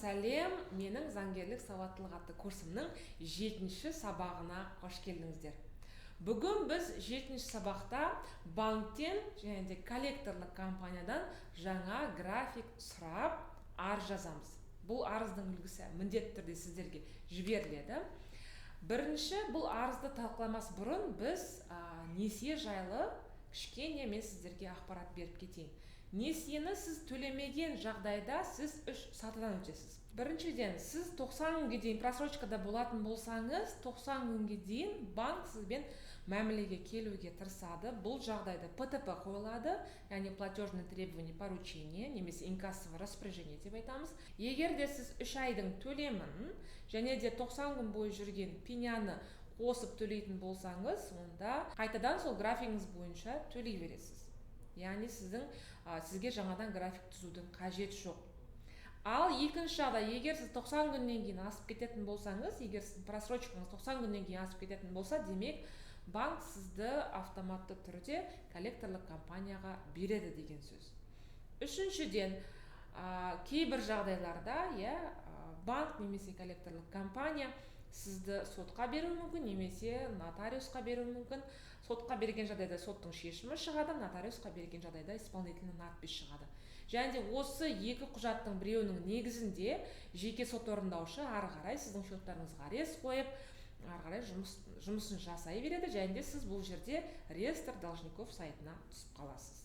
Сәлем! Менің «Заңгерлік сауаттылық» атты курсымның жетінші сабағына қош келдіңіздер. Бүгін біз жетінші сабақта банктен және де коллекторлық компаниядан жаңа график сұрап, арыз жазамыз. Бұл арыздың үлгісі міндетті түрде сіздерге жіберіледі. Бірінші, бұл арызды талқыламас бұрын біз несие жайлы кішкене мен сіздерге ақпарат беріп кетейін. Несиені сіз төлемеген жағдайда сіз үш сатыдан өтесіз. Біріншіден, сіз 90 күнге дейін просрочкада болатын болсаңыз, 90 күнге дейін банк сізбен мәмілеге келуге тырысады. Бұл жағдайда ПТП қойылады, яғни платежное требование поручение немесе инкассовое распоряжение деп айтамыз. Егер де сіз 3 айдың төлемін және де 90 күн бойы жүрген пеняны қосып төлейтін болсаңыз, онда қайтадан сол графигіңіз бойынша төлей бересіз, яғни сізге жаңадан график түзудің қажеті жоқ. Ал екінші жағдай: егер сіз 90 күннен кейін асып кететін болсаңыз, егер сіздің просрочкаңыз 90 күннен кейін асып кететін болса, демек, банк сізді автоматты түрде коллекторлық компанияға береді деген сөз. Үшіншіден, кейбір жағдайларда, иә, банк немесе коллекторлық компания сізді сотқа беруі мүмкін немесе нотариусқа беруі мүмкін. Сотқа берген жағдайда соттың шешімі шығады, нотариусқа берген жағдайда исполнительный надпись шығады. Және де осы екі құжаттың біреуінің негізінде жеке сот орындаушы ары қарай сіздің счеттарыңызға арест қойып, ары қарай жұмысын жасай береді. Және де сіз бұл жерде реестр должников сайтына түсіп қаласыз.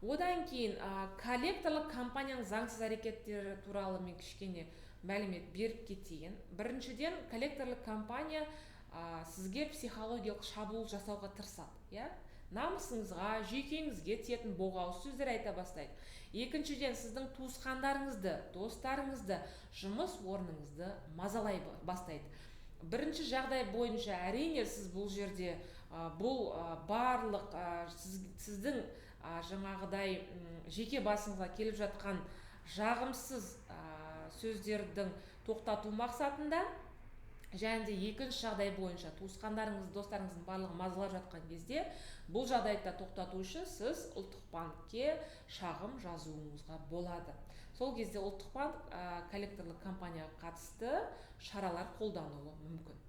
Одан кейін коллекторлық компанияның заңсыз әрекеттері туралы мен кішкене мәлімет беріп кетейін. Біріншіден, коллекторлық компания сізге психологиялық шабуыл жасауға тырысады, иә, намысыңызға, жүйкеңізге тиетін боғауыз сөздер айта бастайды. Екіншіден, сіздің туысқандарыңызды, достарыңызды, жұмыс орныңызды мазалай бастайды. Бірінші жағдай бойынша, әрине, сіз бұл жерде бұл барлық сіздің жаңағыдай жеке басыңызға келіп жатқан жағымсыз сөздердің тоқтату мақсатында және де екінші жағдай бойынша туысқандарыңыз, достарыңыздың барлығы мазалап жатқан кезде бұл жағдайды да тоқтату үшін сіз Ұлттық банкке шағым жазуыңызға болады. Сол кезде Ұлттық банк коллекторлық компанияға қатысты шаралар қолдануы мүмкін.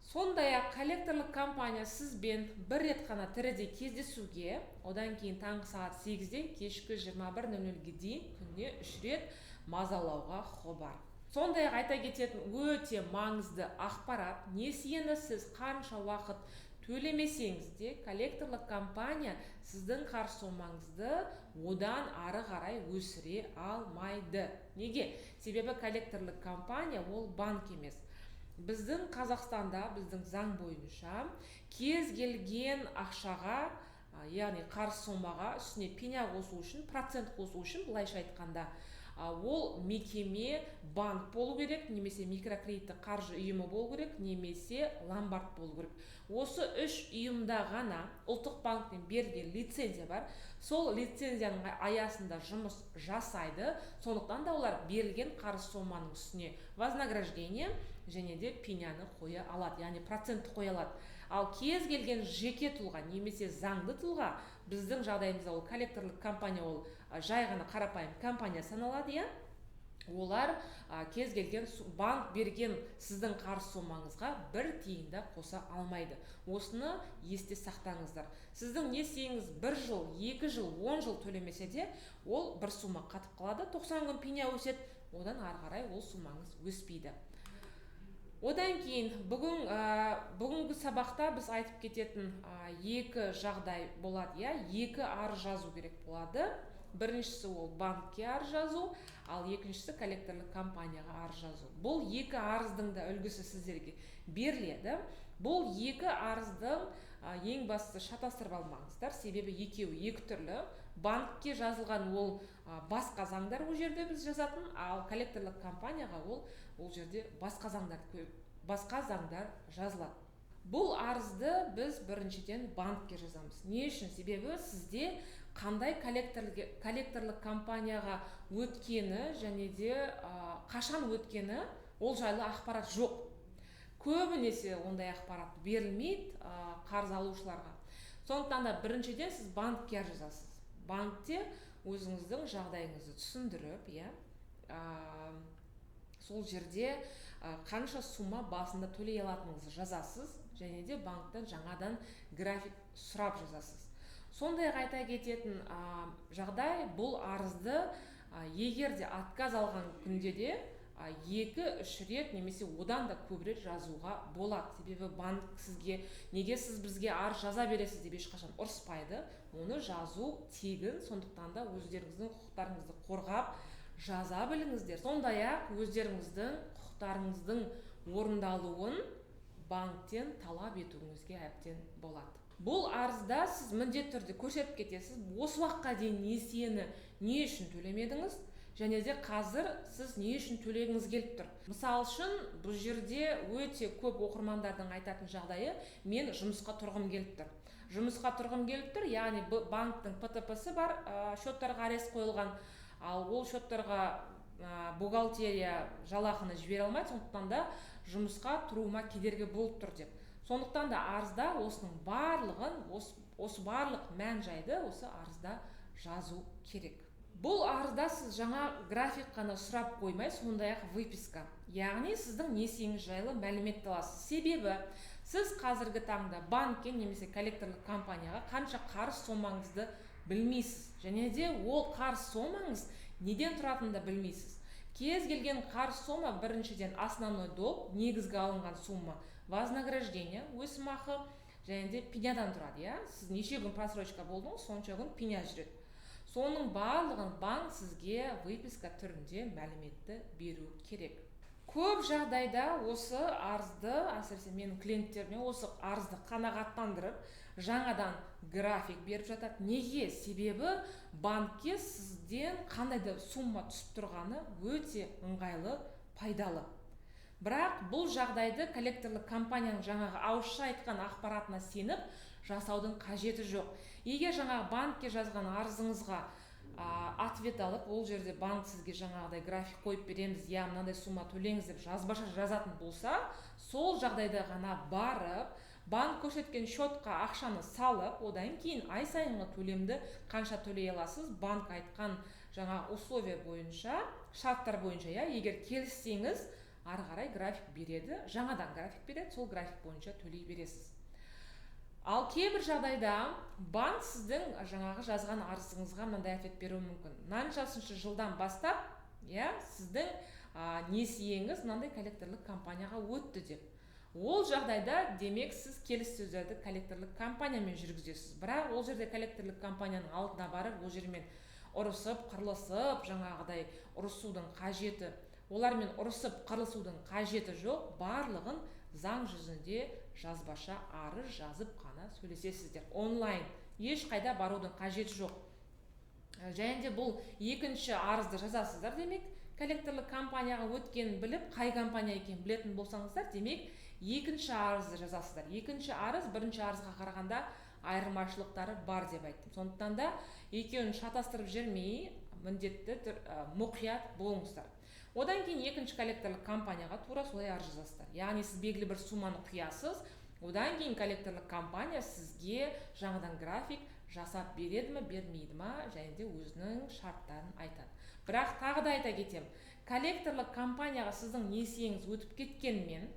Сондай ақ коллекторлық компания сізбен бір рет қана тіріде кездесуге, одан кейін таңғы сағат 8-ден кешкі 21:00-ге дейін күніне үш рет мазалауға құқы бар. Сондай ақ айта кететін өте маңызды ақпарат: несиені сіз қанша уақыт төлемесеңіз де, коллекторлық компания сіздің қарыз сомаңызды одан ары қарай өсіре алмайды. Неге? Себебі коллекторлық компания ол банк емес. Біздің Қазақстанда, біздің заң бойынша кез келген ақшаға, яғни қарыз сомаға үстіне пеня қосу үшін, процент қосу үшін, былайша айтқанда, ол мекеме банк болу керек немесе микрокредиттік қаржы ұйымы болу керек немесе ломбард болу керек. Осы үш ұйымда ғана Ұлттық банктен берілген лицензия бар, сол лицензияның аясында жұмыс жасайды. Сондықтан да олар берілген қарыз соманың үстіне вознаграждение және де пеняны қоя алады, яғни процентті қоя алады. Ал кез келген жеке тұлға немесе заңды тұлға, біздің жағдайымызда ол коллекторлық компания, ол жай ғана қарапайым компания саналады, иә, олар кез келген банк берген сіздің қарыз сомаңызға бір тиын да қоса алмайды. Осыны есте сақтаңыздар. Сіздің несиеңіз бір жыл, 2 жыл, 10 жыл төлемесе де, ол бір сума қатып қалады, 90 күн пеня өседі, одан ары қарай ол сумаңыз өспейді. Одан кейін бүгінгі сабақта біз айтып кететін екі жағдай болады, иә, екі арыз жазу керек болады. Біріншісі ол банкке арыз жазу, ал екіншісі коллекторлық компанияға арыз жазу. Бұл екі арыздың да үлгісі сіздерге беріледі. Бұл екі арыздың ең бастысы, шатастырып алмаңыздар, себебі екеуі екі түрлі. Банкке жазылған ол басқа заңдар, ол жерде біз жазатын, ал коллекторлық компанияға ол жерде басқа заңдар жазылады. Бұл арызды біз біріншіден банкке жазамыз. Не үшін? Себебі сізде қандай коллекторлық компанияға өткені және де қашан өткені, ол жайлы ақпарат жоқ. Көбінесе ондай ақпарат берілмейді қарыз алушыларға. Сондықтан да біріншіден сіз банкке арыз жазасыз. Банкте Өзіңіздің жағдайыңызды түсіндіріп, иә, сол жерде қанша сумма басында төлей алатыныңызды жазасыз және де банктан жаңадан график сұрап жазасыз. Сондай-ақ айта кететін жағдай, бұл арызды егер де отказ алған күнде де 2-3 рет немесе одан да көп рет жазуға болады. Себебі банк сізге «Неге сіз бізге арыз жаза бересіз?» деп ешқашан ұрыспайды. Оны жазу тегін, сондықтан да өздеріңіздің құқықтарыңызды қорғап жаза біліңіздер. Сондай-ақ өздеріңіздің құқықтарыңыздың орындалуын банктен талап етуіңізге әбден болады. Бұл арызда сіз міндетті түрде көрсетіп кетесіз, осы уақытқа дейін несиені не үшін төлемедіңіз және де қазір сіз не үшін төлегіңіз келіп тұр. Мысал үшін, бұл жерде өте көп оқырмандардың айтатын жағдайы: «Мен жұмысқа тұрғым келіп тұр, жұмысқа тұрғым келіп тұр». Яғни банктің ПТП-сы бар, счеттарға арест қойылған, ал ол счеттарға бухгалтерия жалақыны жібере алмайды, сондықтан да жұмысқа тұруыма кедергі болып тұр деп. Сондықтан да арызда осының барлығын, осы барлық мән жайды осы арызда жазу керек. Бұл арызда сіз жаңа график қана сұрап қоймай, сондай ақ выписка, яғни сіздің несиеңіз жайлы мәліметті аласыз. Себебі сіз қазіргі таңда банкке немесе коллекторлық компанияға қанша қарыз сомаңызды білмейсіз және де ол қарыз сомаңыз неден тұратынын да білмейсіз. Кез келген қарыз сома біріншіден, основной долг, негізгі алынған сумма, вознаграждение, өсімақы және де пенядан тұрады, иә. Сіз неше күн просрочка болдыңыз, сонша күн пеня жүреді. Соның барлығын банк сізге выписка түрінде мәліметті беру керек. Көп жағдайда осы арызды, әсіресе менің клиенттеріме, осы арызды қанағаттандырып, жаңадан график беріп жатады. Неге? Себебі банкке сізден қандай да сумма түсіп тұрғаны өте ыңғайлы, пайдалы. Бірақ бұл жағдайды коллекторлық компанияның жаңағы ауызша айтқан ақпаратына сеніп жасаудың қажеті жоқ. Егер жаңағы банкке жазған арызыңызға ответ алып, ол жерде банк сізге жаңағыдай график қойып береміз, я мынандай сумма төлеңіз деп жазбаша жазатын болса, сол жағдайда ғана барып, банк көрсеткен счетқа ақшаны салып, одан кейін ай сайынғы төлемді қанша төлей аласыз, банк айтқан жаңа условия бойынша, шарттар бойынша, иә, егер келіссеңіз, ары қарай график береді, жаңадан график береді, сол график бойынша төлей бересіз. Ал кейбір жағдайда банк сіздің жаңағы жазған арызыңызға мынандай ответ беруі мүмкін: мынаншасыншы жылдан бастап, иә, сіздің несиеңіз мынандай коллекторлық компанияға өтті деп. Ол жағдайда, демек, сіз келіссөздерді коллекторлық компаниямен жүргізесіз. Бірақ ол жерде коллекторлық компанияның алдына барып, ол жермен ұрысып қырылысып, жаңағыдай ұрысудың қажеті, олармен ұрысып қырылысудың қажеті жоқ. Барлығын заң жүзінде жазбаша арыз жазып қана сөйлесесіздер, онлайн, ешқайда барудың қажеті жоқ. Және де бұл екінші арызды жазасыздар. Демек, коллекторлық компанияға өткенін біліп, қай компания екенін білетін болсаңыздар, демек, екінші арызды жазасыздар. Екінші арыз бірінші арызға қарағанда айырмашылықтары бар деп айттым, сондықтан да екеуін шатастырып жібермей, міндетті мұқият болыңыздар. Одан кейін екінші коллекторлық компанияға тура солай арыз жазасыздар. Яғни сіз белгілі бір сумманы құясыз, одан кейін коллекторлық компания сізге жаңадан график жасап береді ма, бермейді ма және де өзінің шарттарын айтады. Бірақ тағы да айта кетемін, коллекторлық компанияға сіздің несиеңіз өтіп кеткенмен,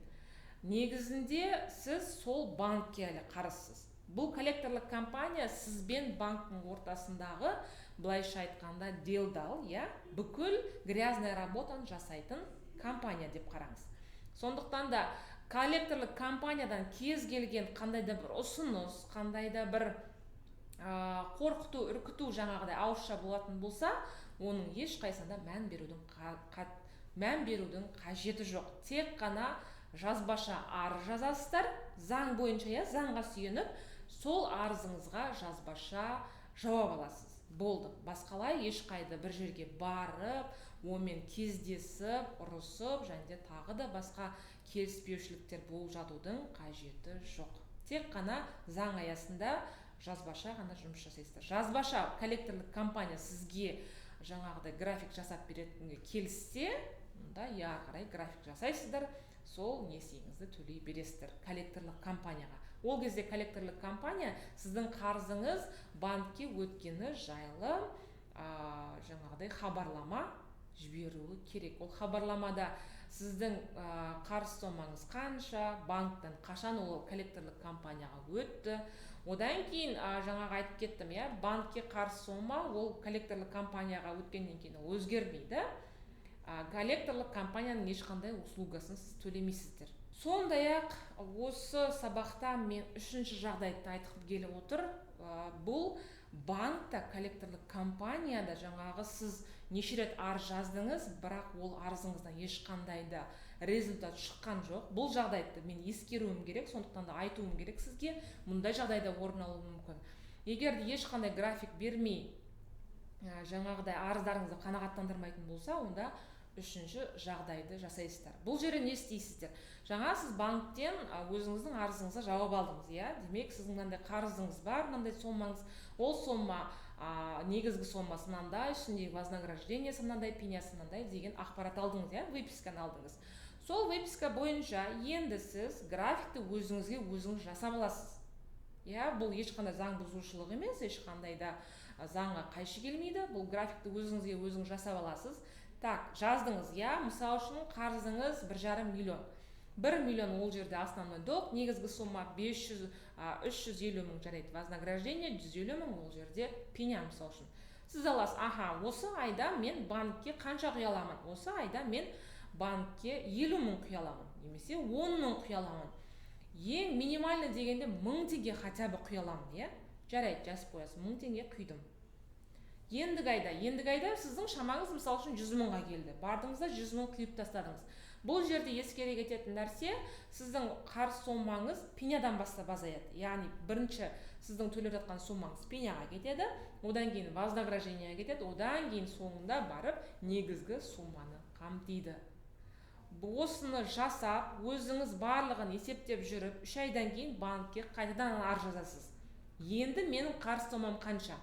негізінде сіз сол банкке әлі қарызсыз. Бұл коллекторлық компания сізбен банктің ортасындағы, былайша айтқанда, делдал, иә, бүкіл грязная работаны жасайтын компания деп қараңыз. Сондықтан да коллекторлық компаниядан кез келген қандай да бір ұсыныс, қандай да бір қорқыту, үркіту, жаңағыдай ауызша болатын болса, оның ешқайсысына да мән берудің қажеті жоқ. Тек қана жазбаша арыз жазасыздар заң бойынша, иә, заңға сүйеніп, сол арызыңызға жазбаша жауап аласыз, болды. Басқалай ешқайда бір жерге барып, онымен кездесіп, ұрысып және де тағы да басқа келіспеушіліктер болып жатудың қажеті жоқ. Тек қана заң аясында жазбаша ғана жұмыс жасайсыздар. Жазбаша коллекторлық компания сізге жаңағыдай график жасап беретінге келіссе, онда ары қарай график жасайсыздар, сол несиеңізді төлей бересіздер коллекторлық компанияға. Ол кезде коллекторлық компания сіздің қарызыңыз банкке өткені жайлы жаңағыдай хабарлама жіберуі керек. Ол хабарламада сіздің қарыз сомаңыз қанша, банктан қашан ол коллекторлық компанияға өтті. Одан кейін жаңағы айтып кеттім, иә, банкке қарыз сома ол коллекторлық компанияға өткеннен кейін ол өзгермейді. Коллекторлық компанияның ешқандай услугасын сіз төлемейсіздер. Сондай-ақ осы сабақта мен үшінші жағдайды айтқым келіп отыр. Бұл банкта, коллекторлық компанияда жаңағы сіз неше рет арыз жаздыңыз, бірақ ол арызыңыздан ешқандай да результат шыққан жоқ. Бұл жағдайды мен ескеруім керек, сондықтан да айтуым керек сізге, мұндай жағдайда орын алуы мүмкін. Егер де ешқандай график бермей, жаңағыдай арыздарыңызды қанағаттандырмайтын болса, онда үшінші жағдайды жасайсыздар. Бұл жерде не істейсіздер? Жаңа сіз банктен өзіңіздің арызыңызға жауап алдыңыз, иә, демек, сіздің мынандай қарызыңыз бар, мынандай сомаңыз, ол сома, негізгі сомасы мынандай, үстіндегі вознаграждениесі мынандай, пенясы мынандай деген ақпарат алдыңыз, иә, выписканы алдыңыз. Сол выписка бойынша енді сіз графикті өзіңізге өзіңіз жасап аласыз, иә. Бұл ешқандай заң бұзушылық емес, ешқандай да заңға қайшы келмейді. Бұл графикті өзіңізге өзіңіз жасап аласыз. Так, жаздыңыз, иә, мысалы үшін, қарызыңыз 1,5 миллион, 1 миллион, ол жерде основной долг, негізгі сумма 500, 350 мың, жарайды, вознаграждение 150 мың, ол жерде пеня. Мысалы үшін, сіз аласыз: аха, осы айда мен банкке қанша құя аламын? Осы айда мен банкке 50 мың құя аламын немесе 10 мың құя аламын, ең минимальный дегенде 1000 теңге хотя бы құя аламын, иә. Жарайды, жазып қоясыз: 1000 теңге құйдым. Ендігі айда сіздің шамаңыз, мысалы үшін, 100 мыңға келді. Бардыңыз да 100 мың құйып тастадыңыз. Бұл жерде ескере кететін нәрсе: сіздің қарыз сомаңыз пенядан бастап азаяды, яғни бірінші сіздің төлеп жатқан сомаңыз пеняға кетеді, одан кейін вознаграждениеге кетеді, одан кейін соңында барып негізгі соманы қамтиды. Осыны жасап, өзіңіз барлығын есептеп жүріп, 3 айдан кейін банкке қайтадан арыз жазасыз: енді менің қарыз сомам қанша?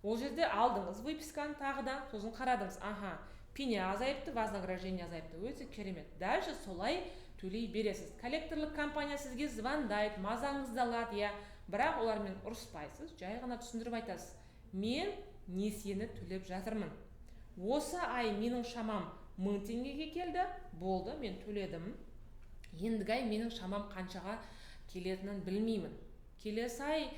Ол жерде алдыңыз выписканы тағы да, сосын қарадыңыз: аха, пеня азайыпты, вознаграждение азайыпты, өте керемет. Дальше солай төлей бересіз. Коллекторлық компания сізге звондайды, мазаңызды алады, иә, бірақ олармен ұрыспайсыз, жай ғана түсіндіріп айтасыз: мен несиені төлеп жатырмын, осы ай менің шамам 1000 теңгеге келді, болды, мен төледім. Ендігі ай менің шамам қаншаға келетінін білмеймін. Келесі ай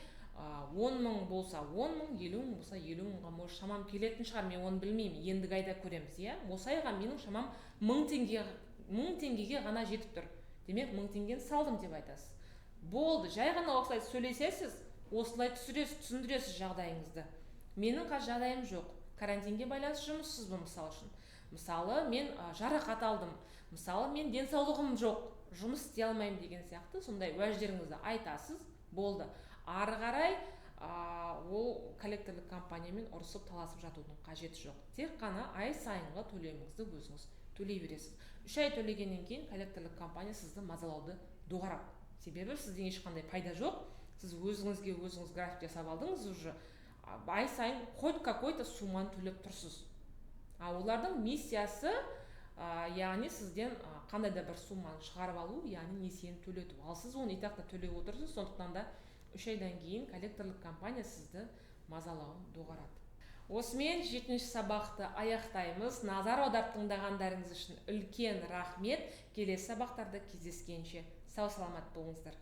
10 мың болса 10 мың, 50 мың болса 50 мыңға может шамам келетін шығар, мен оны білмеймін, ендігі айда көреміз, иә. Осы айға менің шамам 1000 теңге, 1000 теңгеге ғана жетіп тұр, демек, 1000 теңгені салдым деп айтасыз. Болды, жай ғана осылай сөйлесесіз, осылай түсіресіз, түсіндіресіз жағдайыңызды. Менің қазір жағдайым жоқ, карантинге байланысты жұмыссызбын, мысалы үшін, мысалы, мен жарақат алдым, мысалы, мен денсаулығым жоқ, жұмыс істей алмаймын деген сияқты сондай уәждеріңізді айтасыз. Болды, ары қарай ол коллекторлық компаниямен ұрысып, таласып жатудың қажеті жоқ. Тек қана ай сайынғы төлеміңізді өзіңіз төлей бересіз. 3 ай төлегеннен кейін коллекторлық компания сізді мазалауды доғарады, себебі сізден ешқандай пайда жоқ. Сіз өзіңізге өзіңіз график жасап алдыңыз, уже ай сайын хоть какой-то сумманы төлеп тұрсыз. А олардың миссиясы, яғни сізден қандай да бір сумманы шығарып алу, яғни несиені төлету. Ал сіз оны и так та төлеп отырсыз. Сондықтан да 3 айдан кейін коллекторлық компания сізді мазалауын доғарады. Осымен жетінші сабақты аяқтаймыз. Назар аударып тыңдағандарыңыз үшін үлкен рахмет. Келесі сабақтарда кездескенше сау саламат болыңыздар.